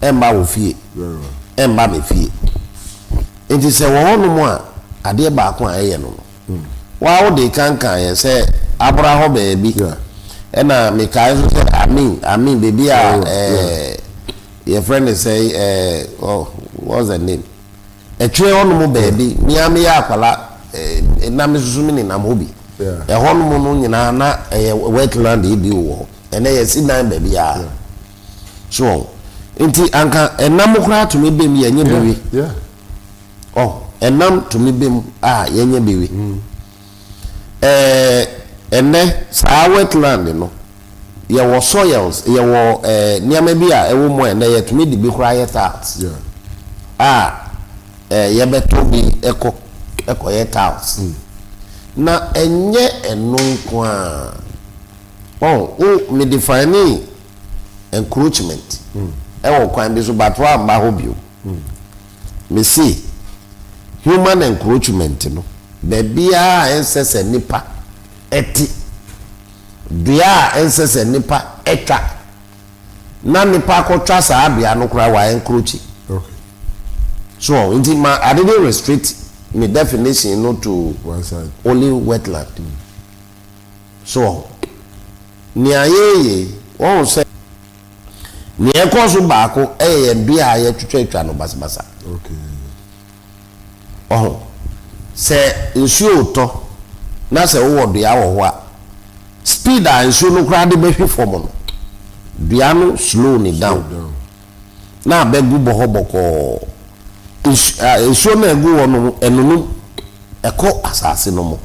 Ɛmma wo fie. Very well. Ɛmma me fie. Nti sɛ wɔ hɔnom a, adeɛ baako a ɛyɛ no no, waa wode kankan yɛ sɛ abora hɔ baabi. Yeah. Ɛna mekae nso sɛ amin amin baabi a Very well. ɛɛ yɛfrɛ no sɛ ɛɛ oh what's the name? Ɛtwee hɔ nom baabi, me ara meyɛ akwala na me soso me nenam hɔ bi. Ɛhɔ nom no nyinaa na ɛyɛ wetland yi bi wɔ hɔ. Ɛnɛ yɛsi dan baabi a. So wɔn. Nti anka ɛnam koraa tumi bem yɛnyɛ biwi. Ɔ ɛnam tumi bem a yɛnyɛ biwi. Ɛɛ ɛnɛ saa wetland no yɛwɔ soils, yɛwɔ eh, nneɛma bi a ɛwɔ mu a ɛnɛ yɛtumi de bi koraa yɛ tiles a eh, yɛbɛtɔ bi ɛkɔ ɛkɔyɛ tiles. Na ɛnyɛ ɛno nko a. Oh, wo me define encroachment ɛwɔ kwan bi so but woamma hɔ bio. Me se human encroachment no baabiara a ɛnsɛ sɛ nipa ɛte Dua a ɛnsɛ sɛ nnipa twa na nnipa akɔtwa saa dua no koraa wa encroachi. So wɔn nti ma I didn't restrict me definition no to only wetland. So wɔn nea yɛyɛ wɔn sɛ nea ɛkɔ so baako ɛyɛ yɛn dua a yɛtwitwatwa no basabasa. Wahu? Sɛ nsuo retɔ na sɛ wowɔ dua wɔ hɔ a, speed a nsuo no koraa de bɛhwe fam no, dua no slow ne down na abɛgu bɔ hɔ bɔkɔɔ. Nsu, a, nsuo no a ɛgu hɔ no, ɛnunum, ɛkɔ asase no mu.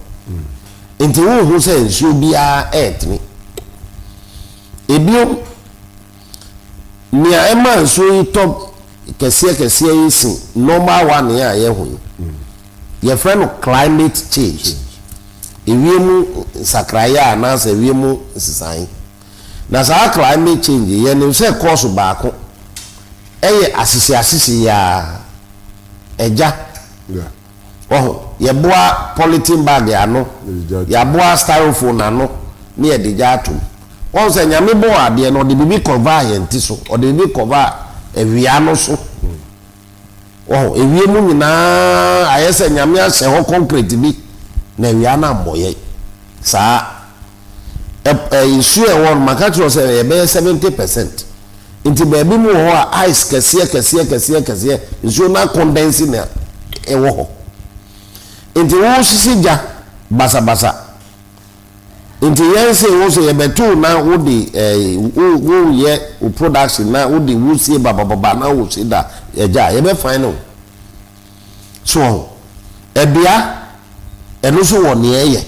Nti wonhu sɛ nsuo biara ɛretene. Ebiom, Nea ɛma nsuo yi tɔ kɛseɛ kɛseɛ yi sen normal one a yɛhu yi, yɛfrɛ no climate change, ewiem nsakraeɛ anaasɛ ewiem nsesaeɛ. Na saa climate change yi, yɛnim sɛ cause baako yɛ ahyehye ahyehye yi ara, ɛgya. Wahu? Yɛboa polythene bag ano, yɛaboa styrofoam ano ne yɛde gya ato mu. Wahu sɛ Nyame bɔɔ adeɛ no, ɔde biribi cover yɛn ti so, ɔde biribi cover awia no so. Wahu? Ewiem mu nyinaa ayɛ sɛ Nyame ahyɛ hɔ concrete bi na awia no ammɔ yɛn. Saa. Ɛ nsuo a ɛwɔ no, maka kyerɛ wo sɛ ɛbɛyɛ 70%. Nti baabi mu wɔ hɔ a ice kɛseɛ kɛseɛ kɛseɛ kɛseɛ, nsuo no akɔndɛnse na ɛwɔ hɔ. Nti wosisi gya basabasa. Nti yɛn se wo sɛ yɛbɛto na wode ɛɛ wo woyɛ wo production na wode wusie babababa na wosi da ɛgya a, yɛbɛfine wo. So wɔn ɛdua ɛno nso wɔ nea ɛyɛ.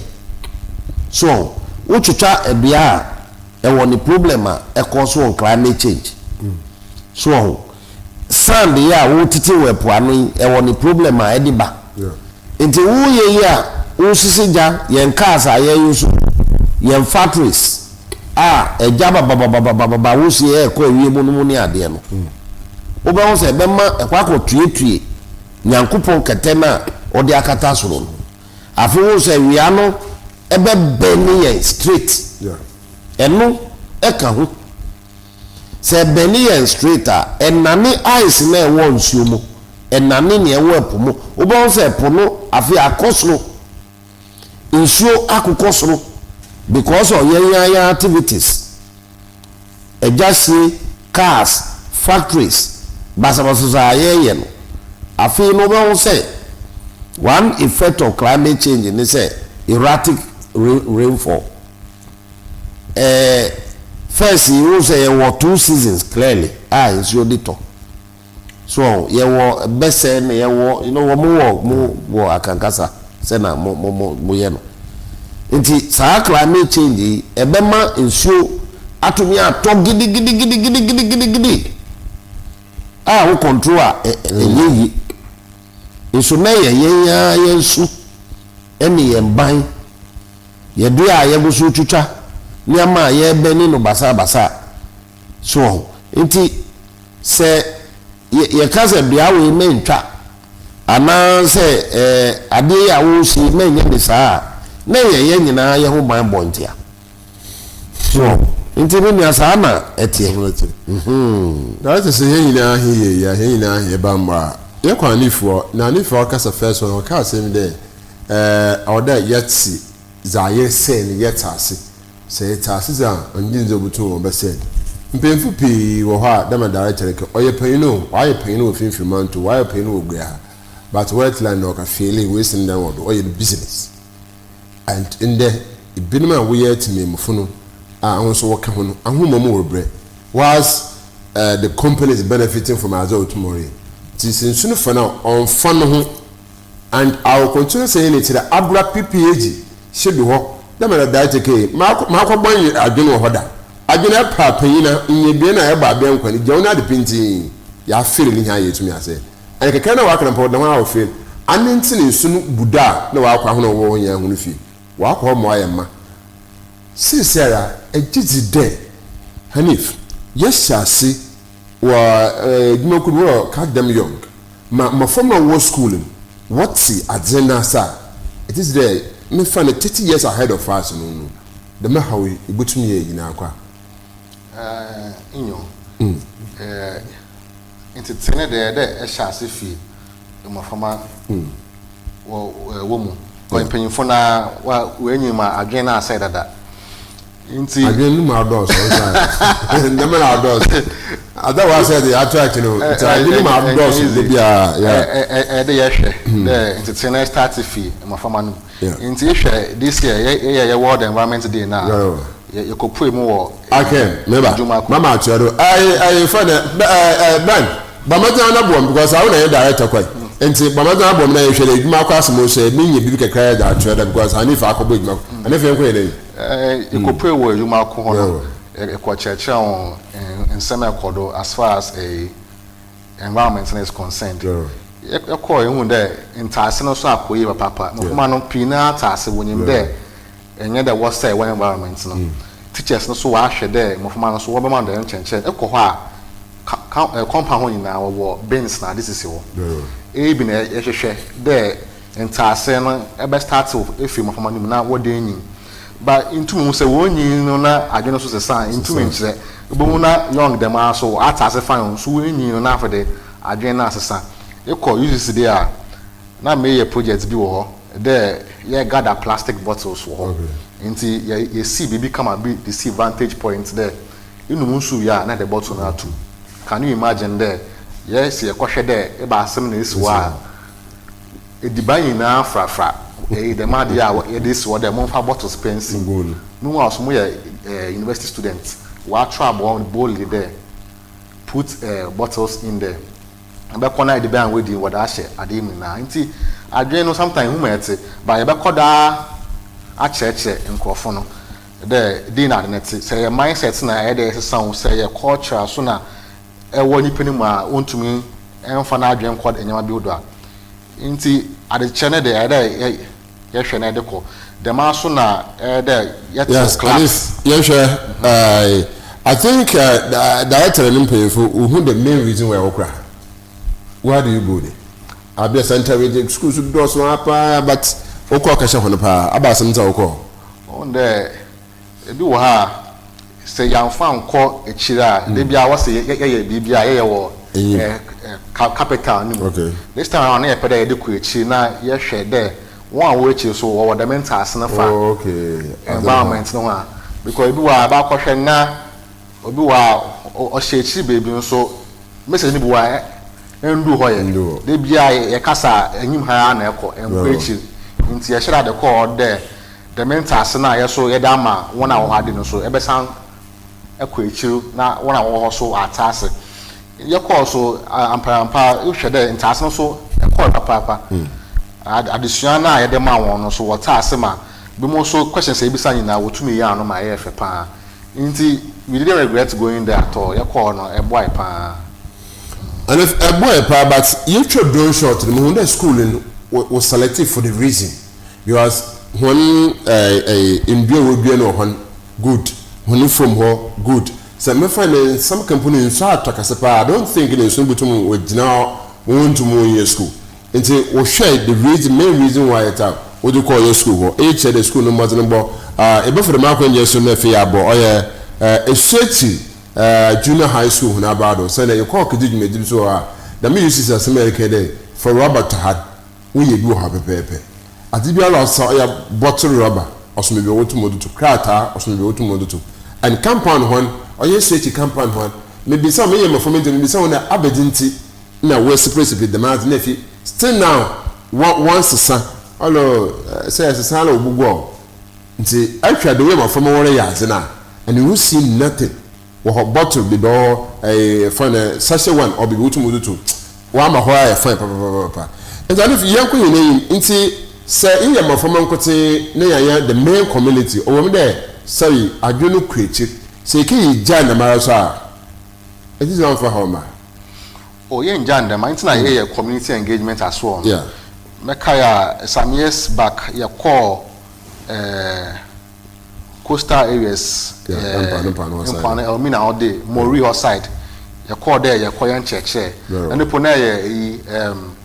So wɔn wotwitwa ɛdua a, ɛwɔ ne problem a ɛkɔ so wɔ climate change. So wɔn sand yi a wotete wɔ ɛpo ano yi, ɛwɔ ne problem a ɛde ba. Nti woyɛ yi a wosisi gya, yɛn cars a yɛyi so, yɛn factories a ɛgya babababababa wosie ɛkɔ ewiem no mu ne adeɛ no, wobɛho sɛ ɛbɛma ɛkɔ akɔ tuetue Nyankopɔn kɛtɛ no a ɔde akata soro no. Afei wo sɛ wia no ɛbɛbɛn ne yɛn straight. Ɛno ɛka ho. Sɛ ɛbɛn yɛn straight a, ɛnane ice na ɛwɔ nsuo mu, ɛnane nea ɛwɔ ɛpo mu. Wobɛho sɛ ɛpo no afei akɔ soro, nsuo akokɔ soro because of yɛn yɛn activities, ɛgya sie, cars, factories basabasa a yɛyɛ no. Afei no wobɛho sɛ one effect of climate change ne sɛ erratic rainfall. First yi, wo sɛ yɛwɔ two seasons clearly a nsuo de tɔ. So yɛwɔ bɛsɛ na yɛwɔ wɔn wɔ mo wɔ akankasa sɛ na mo mo mo mo yɛ no. Nti saa climate change yi ɛbɛma nsuo atumi atɔ gidigidigidigidigidi a wo control a ɛnyɛ yi nso na yɛ yɛn ara yɛn su ɛne yɛn ban yɛdua a yɛgo so twitwa nneɛma a yɛbɛni no basabasa so. Nti sɛ yɛka sɛ dua wei mɛntwa anaasɛ adeɛ yi a wɔresi mɛnyɛ ne saa a, na yɛ yɛn nyinaa yɛ ho ban bɔ ntia so. Nti me nua, saa na ɛteɛ. Na ɛte sɛ yɛn nyinaa he yɛ yɛ yɛn nyinaa he ba mmɔ a yɛkɔ anifoɔ na anifoɔ ɔkasa first one, ɔka asɛm dɛ ɔwɔ dɛ yɛte dza yɛsɛe no, yɛte ase. Sɛ yɛte ase dze a, ɔngye ndze obotum wɔn bɛsɛe no. Mpanyinfo pii wɔ hɔ a dɛm director kɛ ɔyɛ panyin o, wayɛ panyin wɔ Finfin Manto, wayɛ panyin wɔ Gua ha, but wetland na ɔka feeling wei dan wɔ do ɔyɛ no business. And ndɛ ebinom a woyɛ temammufo no a ahun nso wɔka ho no ahoma mu wɔ whilst the company is benefiting from adze a otum ɔreyɛ. Nti sɛ nsu no fa no a, ɔmfa no ho. And I will continue saying it dɛ abra PPAG hyɛ du hɔ dɛ ma dada ke maakɔ bɔ adwene wɔ hɔ da adwene ɛpa panyin na nyɛ na ɛbɔ abɛn nkwan gya wo ade pintin yɛafere ne hia yɛtumi asɛ ɛne kɛkɛ na wakana mpɔ da ho a wɔfere ane nti ne nsu no bu da a na wakɔ ahono wɔ hɔ nyɛ ho no fie wakɔ hɔ ma wayɛ mma. Seesiara agye dzi dɛ Hanif yɛhyɛ ase wɔ edwumakuw bi wɔ catch them young ma mmɔframma a wɔwɔ school no wɔte adze no ase a, ɛte sɛ dɛ mefa no 30 years ahead of us no, dɛm haw yi ebotumi yɛ nyinaa kwa. Nyo. Ntsetsee no deɛ dɛ ɛhyɛ ase fi mmɔframma wɔ mu. Mpanyinfo na wa wɔanyim a adwene no asɛe dada. Nti adwene no mu adɔɔso nsa ndɛm na adɔɔso ada wa sɛ de ato akyi no, nti adwene mu adɔɔso de bia. Ɛde yɛhwɛ dɛ ntsetsee no start fi mmɔframma no mu. Nti ehwɛ this year yɛyɛ yɛ World Environment Day na yɛkɔpue mu wɔ Okay, meba mama atua do ɛyɛ ɛyɛ fɛ dɛ ɛɛ Ben bɔmɔdzen na bɔm because awo na yɛ director kɔ nti bɔmɔdzen abɔm na yɛhwɛ dɛ edwuma akɔ asɛm so mi nye bibi kakra yɛ dɛ atua dɛ because Hanifa akɔbɔ edwuma Hanifa yɛn kɔ yɛ dɛ. Yɛkɔpue wɔ edwuma ko hɔ no, yɛkɔ kyerɛkyerɛ wɔn nsɛm a ɛkɔ do as far as environment no is concerned. Yɛkɔɔ ehu dɛ ntaase no so akɔ yie papaapa. Mmɔframma no pii naa te ase, wɔnyim dɛ ɛnyɛ dɛ wɔsɛe wɔn environment no. Teachers no so wɔahwɛ dɛ mmɔframma no so wɔbɛma dɛm nkyɛnkyɛn. Ɛkɔ hɔ a ka compound hɔ nyinaa wɔwɔ bins na ade sisi hɔ. Eyi bi na yɛhwehwɛ dɛ ntaase no ɛbɛ start efi mmɔframma no mu na wɔde enyin. Ba ntumi hu sɛ wɔn nyin no na adwene so sesa, ntumi nkyerɛ. Ebihu na young dɛm ara so ate ase fine nso wɔn nyin no na afei de adwene no asesa. Ekɔ UCC de a na meyɛ project bi wɔ hɔ dɛ yɛ gather plastic bottles wɔ hɔ. Ntsi yɛ yɛsii biribi kama bi de sii vantage point dɛ inom nsu wie a na edze bottle no ato mu. Can you imagine dɛ yɛ sɛ yɛkɔhwɛ dɛ ebɛ asɛm na esi hɔ a, edziban nyina frafra eyi dɛm ade yi a yɛdze esi hɔ dɛ momfa bottles pɛ nsi mu. Meanwhile so moyɛ university students, wɔakyerɛw abɔ hɔ boldly dɛ put bottles in there. Yɛbɛkɔ na edziban a woedzi wɔdze ahyɛ ade yi mu nyina. Ntsi adwen no sometimes ihu ma ɛtse but yɛbɛkɔ do ara akyerɛkyerɛ nkorɔfo no dɛ dei na ade no tse. Sɛ ɛyɛ mindset na ɛyɛ dɛ yɛsesa o, sɛ ɛyɛ culture so na ɛwɔ nyimpa no mu a onntumi mmfa n'adwen nnkɔ ndzɛmba bi do a. Ntsi adzekyerɛ no de ɛyɛ dɛ yɛhwɛ na yɛdze kɔ. Dɛm ara so na ɛyɛ dɛ yɛtsew Yes, at class. least yɛhwɛ uh, I think director ne mpanyinfo wohu the main reason why wɔkora ha. Why do you go there? Abia Central Region school so dɔɔso ha paa, but wokɔ kɛhyɛ hɔ no paa aba asɛm nti a wokɔ hɔ. Ohun dɛ ebi wɔ ha a, sɛ yɛammfa annkɔ ekyir a, da biara wɔse yɛyɛ biribi a yɛyɛ wɔ capital no mu. This time around na yɛpɛ dɛ yɛdze kɔ ekyir na yɛhwɛ dɛ hɔn a wɔwɔ ekyir so wɔwɔ dɛm ntsease no fa environment no ho a. Because bi wɔ hɔ a ebakɔhwɛ na obi wɔ hɔ a ɔhyɛ ekyir beebi nso message no bi wɔ hɔ a enndur hɔ yɛ. Da biara yɛkasa a enyim ha ara na ɛkɔ, ennkɔ ekyir. Ntsi yɛhyɛ da dze kɔɔ hɔ dɛ dɛm ntsease no a yɛ so yɛdze ama hɔn a wɔwɔ ha de no so ebɛsan kɔ ekyir na hɔn a wɔwɔ hɔ so wɔatse ase. Yɛkɔr so amparampa, ehwɛ dɛ ntsease no so kɔr papaapa. Adesua no a yɛdze maa hɔn no so wɔtse ase ma binom so questions a yebisa nyina wotum yi ano ma ɛyɛɛ fɛ paa. Ntsi we didn't regret going there at all, yɛkɔr hɔ no ɛboae paa. And if ɛboae paa, but yetwa drone shot no muhun dɛ school no wo select for the reason. Because hɔn ndua a wodua no wɔ hɔ no good, hɔn famu hɔ good. Sɛ mɛfa no nsɛm ka mpo no nsu atɔ kɛse paa, I don't think dɛ nsu no botum oegyina hɔ ma wonntum wonnyɛ skuul. Ntsi wohwɛe the reason, main reason why a wodze kɔɔ yɛ skuul hɔ, iyi kyerɛ dɛ skuul no mbɔdzen bɔ. Ebɛfa dɛm akwangya yi so na afei abɔ ɔyɛ Esuatsir Junior High School hɔn aber do. Sɛ ndɛ yɛkɔr kedzi dwumadzi bi so wɔ hɔ a, dɛm UCC asɛm a yɛrekã yi dɛ fa rɔba tɔ ha. Woyɛ bi wɔ ha pɛpɛɛpɛ. Adze biara a ɔsesa ɔyɛ bottle rɔba, ɔsom beebi a wotum wɔdze to, krataa, ɔsom beebi a wotum wɔdze to. And compound hɔn, ɔyɛ stretchy compound hɔn. Mibisa hɔn, meyɛ mboframba ntsi mibisa hɔn dɛ abɛdze ntsi na woeseparate dɛm adze na efi still now wɔ wɔnnsesa. Ɔno sɛ ɛsesa ara a obogu a o. Ntsi ehwɛ the way mboframba wɔreyɛ adze no a, and you see nothing. Wɔ hɔ bottle bi bɔ hɔ ɛɛ fine ɛ sachet one ɔbɛ bi wotum wode to wama hɔ ayɛ fine papapapa nti ade fi yɛnkɔ yɛn anim nti sɛ yɛyɛ mmɔframma nkotsee na yɛayɛ the main community ɔwɔ mu dɛ sɛbi adwen no kɔ ekyir sɛ yɛkɛyi gyaa dɛm ara so a ɛgye dze ɔmmfa haw mma. Oh yɛnngyaa no dɛm a nti na yɛyɛ community engagement as well no mɛkae a some years back yɛkɔɔ ɛɛ. Coastal areas mpoano Elmina hɔ de Moree hɔ side yɛkɔɔ dɛ yɛkɔyɛ nkyerɛkyerɛ ɛno po na ɛyɛ eyi um,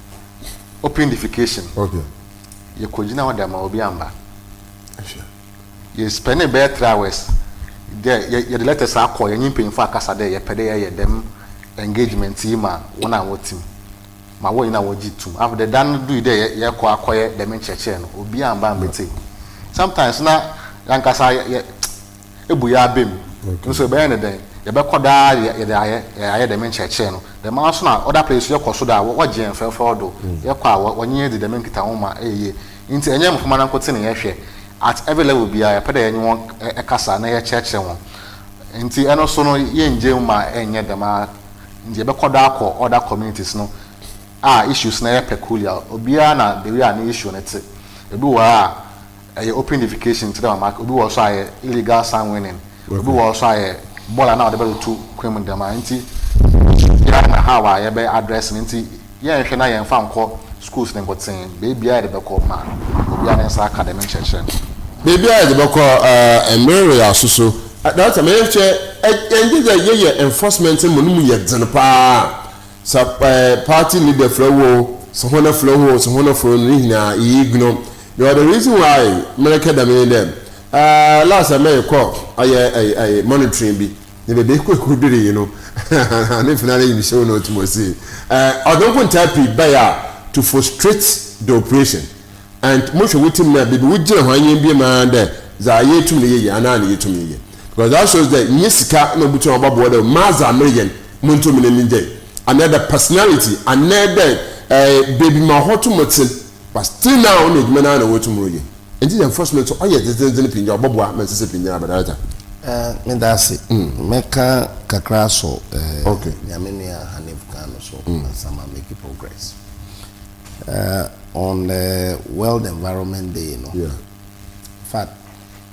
open defecation. Yɛkɔgyina hɔ dɛm a obi amba. Yɛ spending bɛyɛ 3 hours dɛ yɛde letters akɔ yɛnye mpanyimfo akasa dɛ yɛpɛ dɛ yɛyɛ dɛm engagement yi ma wɔn a wɔte mu ma wɔn nyinaa wɔgye tum. Afei dɛ da no dui dɛ yɛkɔ akɔyɛ dɛm nkyerɛkyerɛ no, obiara amba ambɛtsie. Sometimes na yankasa yɛ ebu yɛ aba mu nso yɛbɛyɛ no dɛn? Yɛbɛkɔ daa yɛde ayɛ yɛayɛ dɛm nkyerɛkyerɛ no. Dɛm ara so na other places yɛkɔ so do a wɔgye yɛn fɛwfɛw do. Yɛkɔ a wɔnye yɛn dzi dɛm nkitaho ma ɛyɛ yie. Ntsi ɛnyɛ mboframba no nkotsee na yɛhwɛ. At every level biara yɛpɛ dɛ yɛnye hɔn kasa na yɛkyerɛkyerɛ hɔn. Ntsi ɛno so no yɛnngya mu ma ɛnnyɛ dɛm ara. Ntsi yɛbɛkɔ do akɔ other communities no a issues no yɛ peculiar. Obiara na the way a ne issue no tse. Ebi wɔ hɔ a ɛyɛ open defecation tse dɛ ma maka, obi wɔ hɔ so a ɛyɛ illegal sign winning, obi wɔ hɔ so a ɛyɛ bɔɔl a na wɔde bɛtoto kwan mu dɛm a. Ntsi obiara na how a yɛbɛ address no. Ntsi yɛnnhwɛ na yɛmmfa nnkɔ schools no nkotsee, beebiara yɛdze bɛkɔ ma obiara ne nsa aka dɛm nkyerɛkyerɛ no. Beebiara yɛdze bɔkɔ, mber reyɛ asoso. Director, ma yɛnhwɛ, yɛnngye dɛ yɛyɛ enforcement no ma no mu yɛ dzen paa. Sɛ party leader frɛ wo o, sɛ hɔn frɛ wo o, sɛ hɔn frɛ wo no, ne nyinaa yɛ ignore. Because the reason why merekɛ dɛm nye dɛ, last time mekɔr ɔyɛ monitoring bi, na beebi a ekodurii no, ne fenaa n'enyim hyew na otum osii. Ɔdze nkontaa pii bae a to frustrate the operation. And mohwɛ wo team no a, beebi wogyina hɔ annyɛ bi mu ara dɛ dza yetum no yɛyɛ anaa na yetum yɛyɛ. Because that shows dɛ nnyɛ sika na obotum ɔbɔboa dɛ ma dza mereyɛ no montum ne ngyae. Anaa dɛ personality anaa dɛ eh beebi ma hɔ tum tse but still now nna edwuma no ara na wotum reyɛ. Ntsi dɛ enforcement so ɔyɛ dzendzenndzen pii nkyɛ ɔbɔboa ma nsesa pii nyina aba director. Eh, meda ase. Mɛka kakra asɔ eh, Okay. nea me nua Hanif kaa no so ansa ma make progress. Eh, on the World Environment Day no, Yeah. in fact,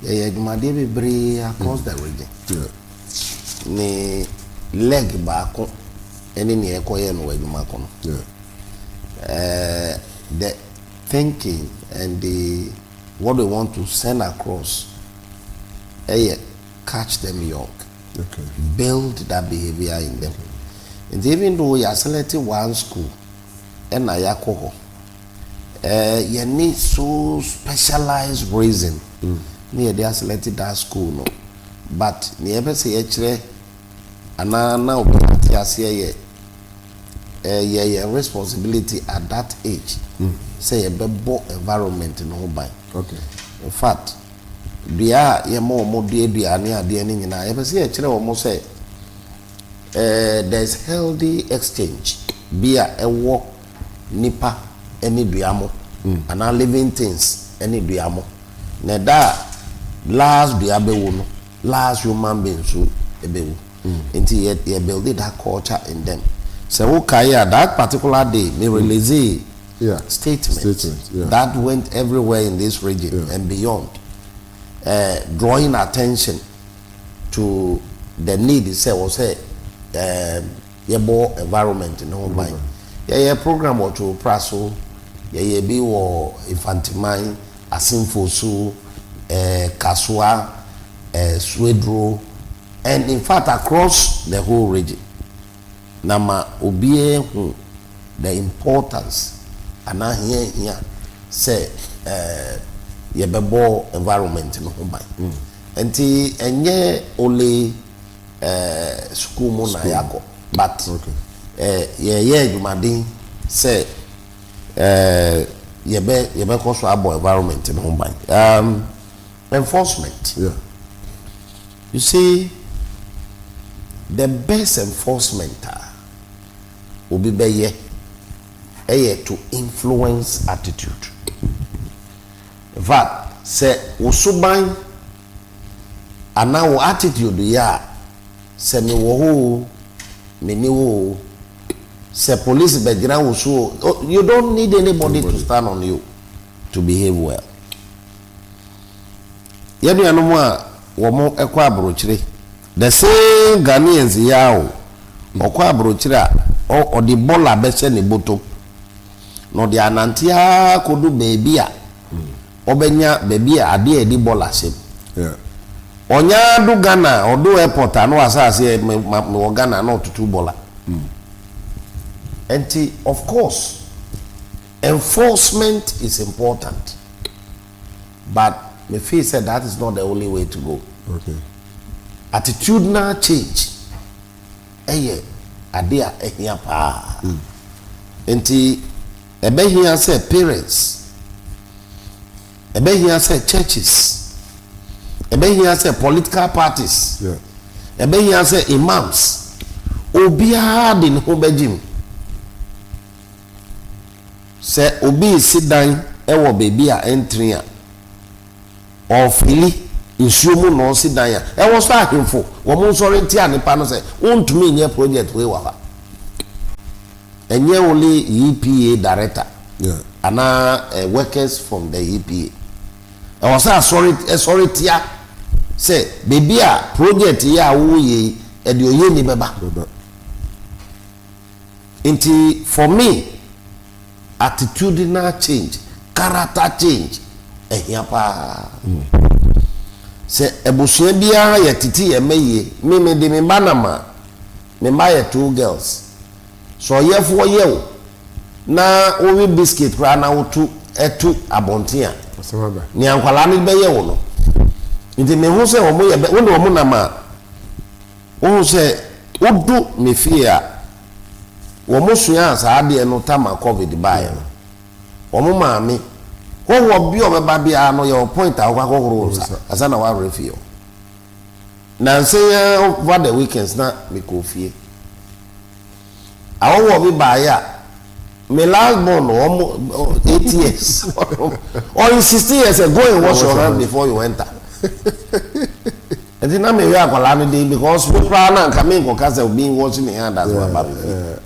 yɛyɛ adwumadeɛ bebree across the region. Yeah. Ne leg baako ne nea yɛkɔyɛɛ no wɔ adwuma ko no. Yeah. Eh, the thinking and the what we want to send across ɛyɛ catch them young. Okay. Build that behavior in them. Nti even though yɛ select one school ɛna yɛakɔ hɔ, yɛne so specialized reason ne yɛde aselect that school no, but nea yɛpɛ sɛ yɛkyerɛ anaa na obi ate aseɛ yɛ yɛ yɛn responsibility at that age sɛ yɛbɛbɔ environment no ho ban. Okay. In fact, dua a yɛma wɔn duadua ne adeɛ no nyinaa, yɛpɛ sɛ yɛkyerɛ wɔn sɛ there is healthy exchange bi a ɛwɔ nipa ne dua mo anaa living things ne dua mo, na ɛda a last dua bɛwu no, last human being nso bɛwu. Nti yɛ build that culture in them. Sɛ wokae a, that particular day me release statement, Statement, yeah. that went everywhere in this region and beyond, drawing attention to the need sɛ wɔ sɛ yɛbɔ environment ne ho ban. Yɛyɛ program wɔ Twopra so, yɛyɛ bi wɔ Mfantiman, Asimfo, Kasoa, Swedru, and in fact across the whole region, na ma obiara hu the importance anaa hia hia sɛ yɛbɛbɔ environment no ho ban. Nti ɛnyɛ only school mu na yɛakɔ, but yɛyɛ adwumaden sɛ yɛbɛkɔ so abɔ environment no ho ban. Enforcement. You see, the best enforcement a obi bɛyɛ ɛyɛ to influence attitude. In fact, sɛ wo suban anaa wo attitude yɛ a, sɛ mewɔ hɔ o, meni hɔ o, sɛ police bɛgyina wo so o, you don't need anybody to stand on you to behave well. Yɛn nuanom a wɔn kɔ aburokyire, the same Ghanaians yi a o, ɔkɔ aburokyire a, ɔde bɔɔla bɛhyɛ ne bɔtɔ na ɔde anante akɔdo beebi a ɔbɛnya beebi a adeɛ a yɛde bɔɔla hyɛ mu. Ɔnya do Ghana, ɔdo airport a, na wasase ɛ mewɔ Ghana, na ɔtutu bɔɔla. Nti of course enforcement is important, but me feel say that is not the only way to go. Attitudinal change ɛyɛ ade a ɛhia paa. Nti ɛbɛhia sɛ parents, ɛbɛhia sɛ churches, ɛbɛhia sɛ political parties, ɛbɛhia sɛ imams, obiara de ne ho bɛgye mu. Sɛ obi si dan ɛwɔ beebi a ɛntene a ɔfili nsuo mu na ɔsi dan a, ɛwɔ so ahemfo wɔn nsɔre ntia nipa no sɛ wɔntumi nyɛ project wei wɔ ha. Ɛnyɛ only EPA director anaa workers from the EPA. Ɛwɔ sɛ asɔre ɛsɔre tia sɛ beebi a project yi a wɔyɛ yi, ɛde oyɛ ni bɛba. Bɛba. Nti for me, attitudinal change, character change ɛhia paa. Sɛ abusua biara yɛ tete yɛ mma yie, me de me ba nam a, me mma yɛ two girls, sɛ ɔyɛfoɔ yɛ o na wowe biscuit koraa na woto ɛto abɔnten a, Asɛm aba. Nea nkwalaa no bɛyɛ wo no. Nti mehu sɛ wɔn yɛ bɛ wo ne wɔn nam a, wohu sɛ wodu me fie a, wɔn sua saa adeɛ no tama COVID baeɛ no, wɔn maame. Hɔhoɔ bi a ɔbɛba biara no, yɛwɔ point a wokɔ akɔhoro wo nsa ansa na woawerɛ fie hɔ. Nansa yi ara, over the weekends, na mekɔɔ fie. Ahɔhoɔ bi baeɛ a, me last born no, wɔn 8 years, ɔ insist yɛ sɛ, "Go and wash your hand before you enter." Nti na mehwɛ akwadaa no den because me koraa na nka me nkɔka sɛ obi wash ne hand as waba me fie.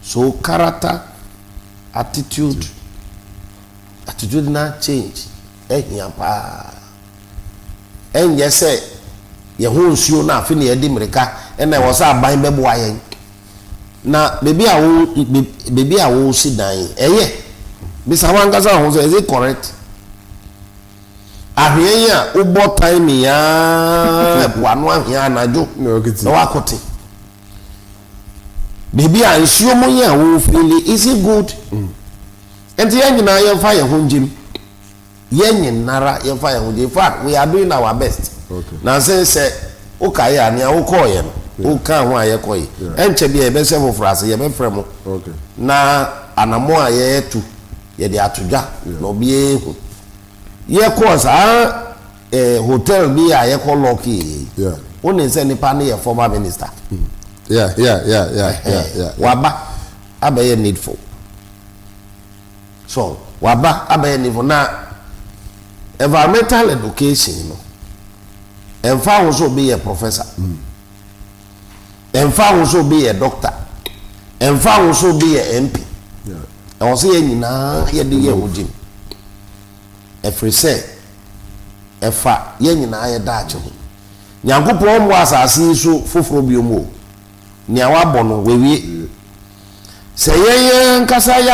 So character, attitude, attitudinal change ɛhia paa. Ɛnyɛ sɛ yɛn ho nsuo no afe na yɛde mmirika ɛna ɛwɔ sɛ aban bɛboa yɛn. Na beebi a wosi dan yi, ɛyɛ bisa wɔn ankasa ho sɛ, is it correct? Ahwea yi a wobɔ time yaa, ɛpo ano ahwea anadwo Na wakiti. Na wakote beebi a nsuo mu yi a wofili, is it good? Nti yɛn nyinaa yɛmfa yɛn ho ngyem, yɛn nyinara yɛmfa yɛn ho ngyem. In fact, we are doing our best. Na sɛ wokaeɛ a, nea wokɔɔyɛ no, woka ho a yɛkɔyɛ, ɛnkyɛ bi a yɛbɛhyɛ foforɔ ase, yɛbɛfrɛ mo na anamo a yɛyɛtu yɛde ato dwa na obiara ehu. Yɛkɔɔ saa hotel bi a yɛkɔ lɔɔki yi, wone sɛ nipa no yɛ former minister. Waba abɛyɛ needful, so waba abɛyɛ needful. Na environmental education no, ɛnfa ho sɛ obi yɛ professor, ɛnfa ho sɛ obi yɛ doctor, ɛnfa ho sɛ obi yɛ MP, ɛwɔ sɛ yɛn nyinaa yɛde yɛn ho gyim, ɛfiri sɛ ɛfa yɛn nyinaa yɛ daakye ho. Nyankopɔn mmɔ asase yi so foforɔ bio mu o. Nea wabɔ no wawie. Sɛ yɛn yɛn nkasa yɛ